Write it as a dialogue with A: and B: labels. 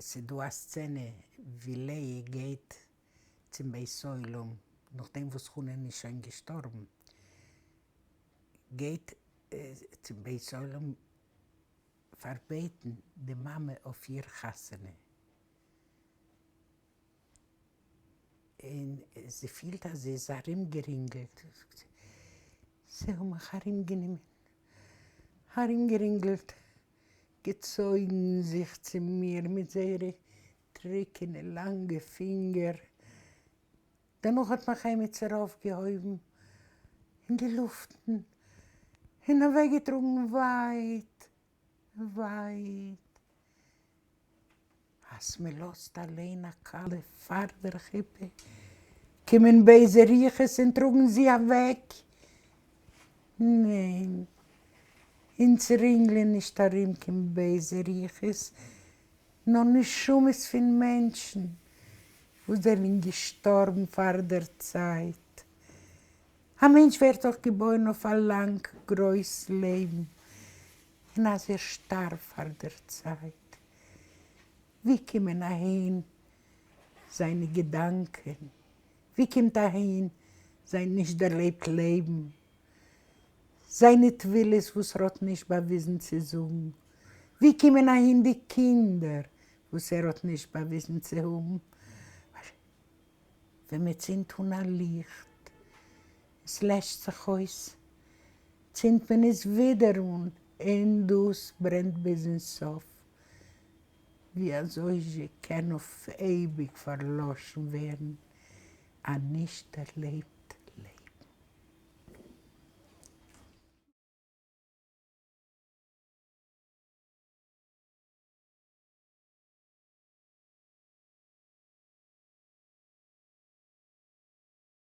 A: ס'דא א סצענע ווי לאה גייט צום בית עולם נאכדעם וואס חנן איז שוין געשטארבן, גייט צום בית עולם פארבעטן די מאמע אויף איר חתונה, און זי פילט אז זי איז ארומגערינגלט, זאגט זי, זיי האבן מיך ארומגענומען, ארומגערינגלט, געצויגן זיך צו מיר מיט זייערע טרוקענע לאנגע פינגער, דערנאך האט מיך עמיצער אויפגעהויבן אין די לופטן און אוועקגעטראגן ווייט ווייט, אז מען לאזט אליין א כלה פאר דער חופה, קומען בייזע רוחות און טראגן זי אוועק. ניין, אונז רינגלען נישט ארום קיין בייזע רוחות, נאר נשמות פון מענטשן וואס זענען געשטארבן פאר דער צייט. א מענטש ווערט דאך געבוירן אויף א לאנג גרויס לעבן, און אז ער שטארבט פאר דער צייט, ווי קומען אהין זיינע געדאנקען? ווי קומט אהין זיין נישט דערלעבט לעבן? זיינע תפילות וואס ער האט נישט באוויזן צו זאגן? ווי קומען אהין די קינדער וואס ער האט נישט באוויזן צו האבן? ווען מען צינדט אן א ליכט, עס לעשט זיך אויס, צינדט מען עס ווידער אן און דאס ברענט ביזן סוף. ווי אזוי זשע קען אויף אייביג פארלאשן ווערן א נישט דערלעבט.